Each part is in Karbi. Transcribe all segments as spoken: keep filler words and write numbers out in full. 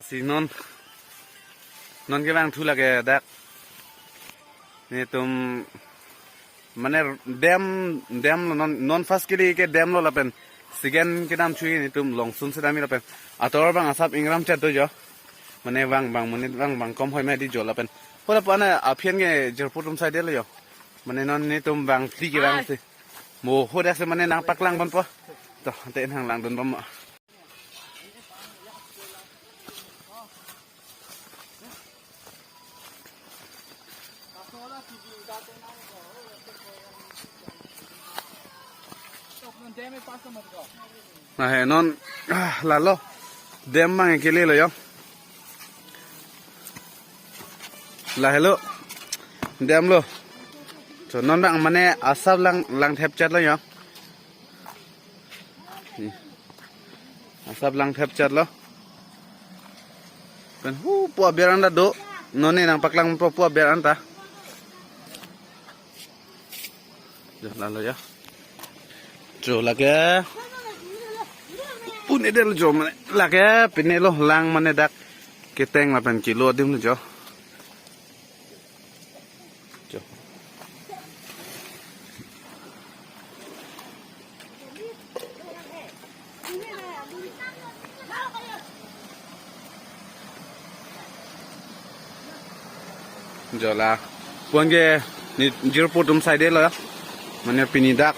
Si non, non kevang thu lake dak. Netum mane dam, dam lo non, non first kili ke dam lo lapen second kedam chui netum longsun si damji lapen ator abang asap ingram chat do jo. Mane vang abang, mane vang abang kom hoi ma di jo lapen. Hola pu ane aphian ke jirpo atum side lo jo. Mane non netum vang phli kevang si. Mo hodak si mane nangpaklang ponpo. To, te nanglangdun bom. Lahei non, ah, lalo. Dam abang kele lo jo. Lahelo. Dam lo. So non abang mane asap lang, lang thep chat lo jo. Asap lang thep chat lo. Pen hu pu aber anta do. Non ne nangpaklang ponpo pu aber anta. Jo lalo jo. Jo lake. Pune del jo mane lake pine lo lang mane dak keteng lapen kilo adim lo jo. Jo. Jo la. Puan ke ne jirpo atum side lo. Mane pini dak.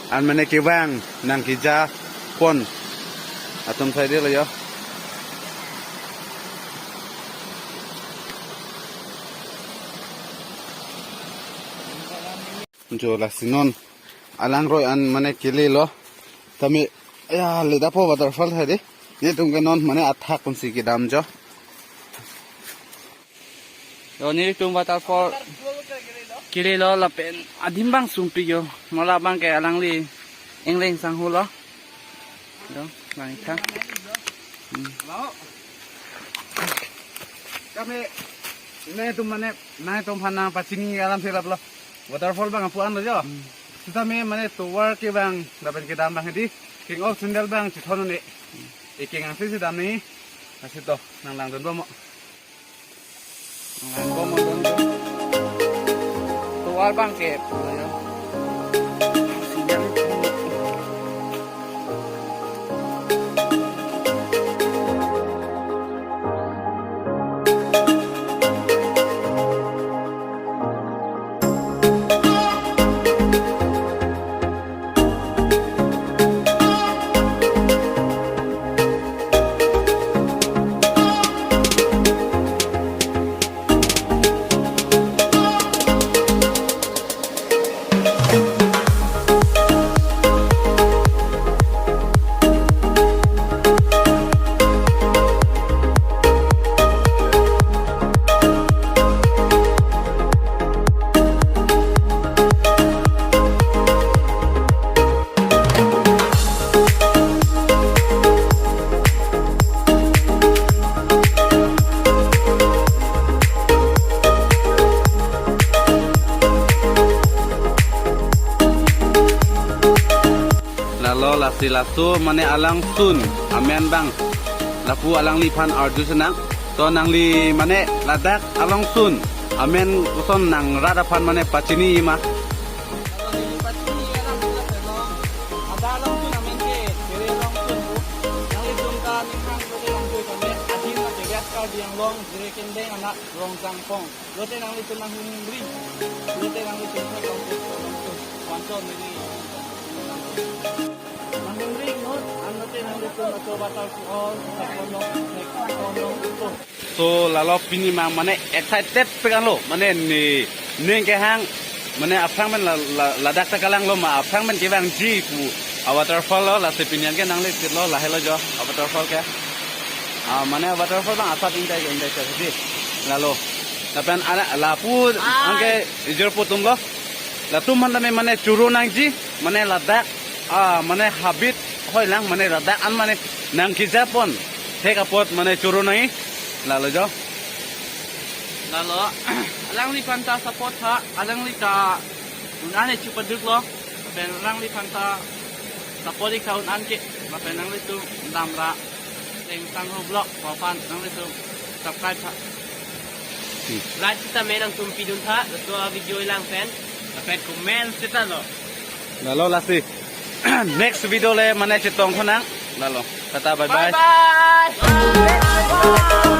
An mane kevang nangkeja pon atum side lo jo. Jo lasi non alangroi an mane kele lo. Tame ya le dapo waterfall hai de. Netum ke non mane athak kunsi kedam jo. Yo netum waterfall kele lo lapen adim abang sumpik jo. Mola abang ke alangli engleng sanghu lo. Yo, lang ithak. Hmm. Kami netum mane, netum aphan nangpachini alam si lap lo. Waterfall abang apu an lo jo. Hmm. Sitame mane tovar kevang lapen kedam abang di. King of sandal abang chithon ne. Hmm. Eking angsi si dam ni. Asit to, nanglangdun bom. Nanglangdun bom. Tovar abang ke pulo jo. Lalo lasi laso mane alangsun amen abang lapu alangliphan arju senang. To nangli mane ladak alangsun amen koson nang rat aphan mane pachini ma. Ada alangsun amen ke, Kere alangsun pu. Nanglitum ta nikhang lote langtoi kame, adim lake West Karbi Anglong, Jirikindeng anak Rongjangphong. Lote nanglitum nanghumri. Lote nanglitum nanghumri. Wancho nili. Nanghumri ngot, an lote nanglitum acho batal ku all, kono, kono, kono. So lalo pini ma mane excited pek an lo, mane ne ning kehang mane aphrang pen la, la, ladak ta kalang lo ma aphrang pen kevangji pu a waterfall lo, lasi pini an ke nangle tit lo lahelo jo a waterfall ke. Ah, mane a waterfall abang asap ingdai ingdai si di. Lalo. Lapen ana lapu anke jirpo atum lo. Latum aphan tame mane choro nangji, mane ladak, ah, mane habit hoi lang, mane ladak an mane nangkeja pon. Thek apot mane choro nangji, lalo jo. Lalo, alangliphan ta support tha, alangli ta un an e chupaduk lo, lapen alangliphan ta support ik tha un an ke, lapen nanglitum damra Teng Sangho Vlog, aphan nanglitum subscribe tha. Like sita me nangtum pidun tha, laso a-video kelang pen. Lapen comment sita lo. Lalo lasi. Next video le mane chetong khonang. Lalo. Tata, bye bye. Bye bye.